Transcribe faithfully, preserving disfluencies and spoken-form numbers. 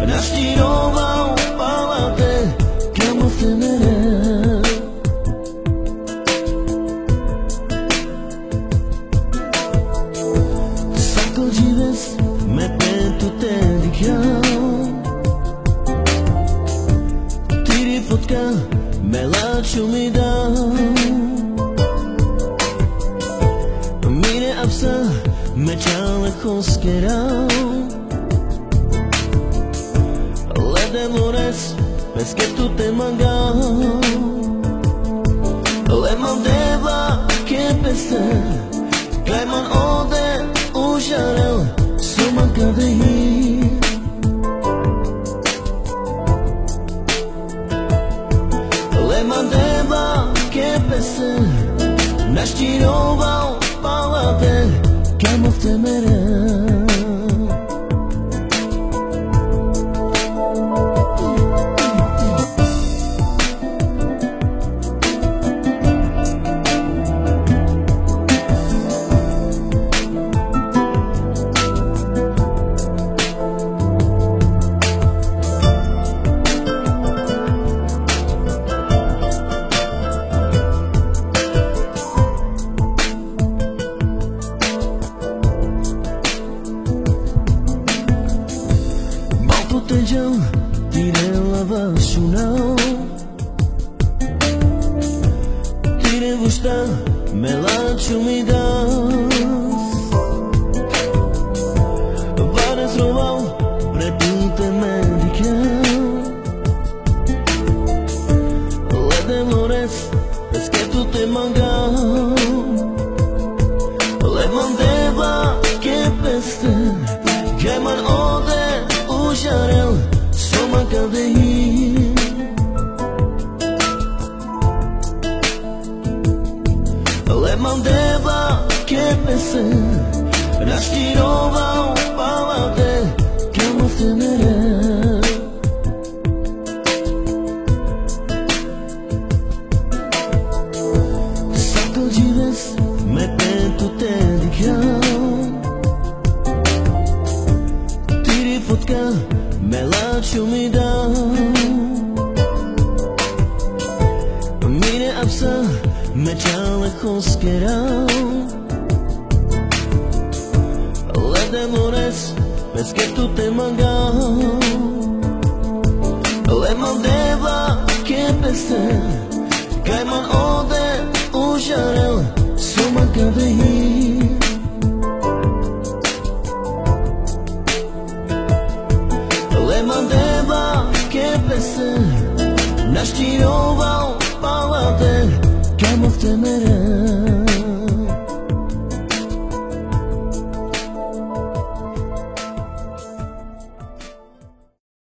Naštirova o palate, kaj ma te mere. Sako džives me pen tute dikha. Tiri fotka me lačho mi da. Mine apsa me čhale hoskera. Le Devlores, peske tute manga. Le man Devla ke peste, kaj man ode užarel, so man ka dehi. Le man Devla ke peste, naštirova o palate, kaj ma te mere. Balto te džal, tire lavašunav. Tire vušta me lačho mi das. Vanes rovav pre tute me dikhe. Le Devlores, peske tute manga. Le man Devla ke peste, kaj man ode užarel, so man ka dehi. Le man Devla ke peste, naštirova o palate, kaj ma te mere. Sako džives me pen tute dikha. Tiri fotka me lačho mi da. Mine apsa me čhale hoskera. Le Devlores, peske tute manga. Le man Devla ke peste, kaj man ode užarel, so man ka dehi. Le man Devla ke peste, naštirova o palate, kaj ma te mere.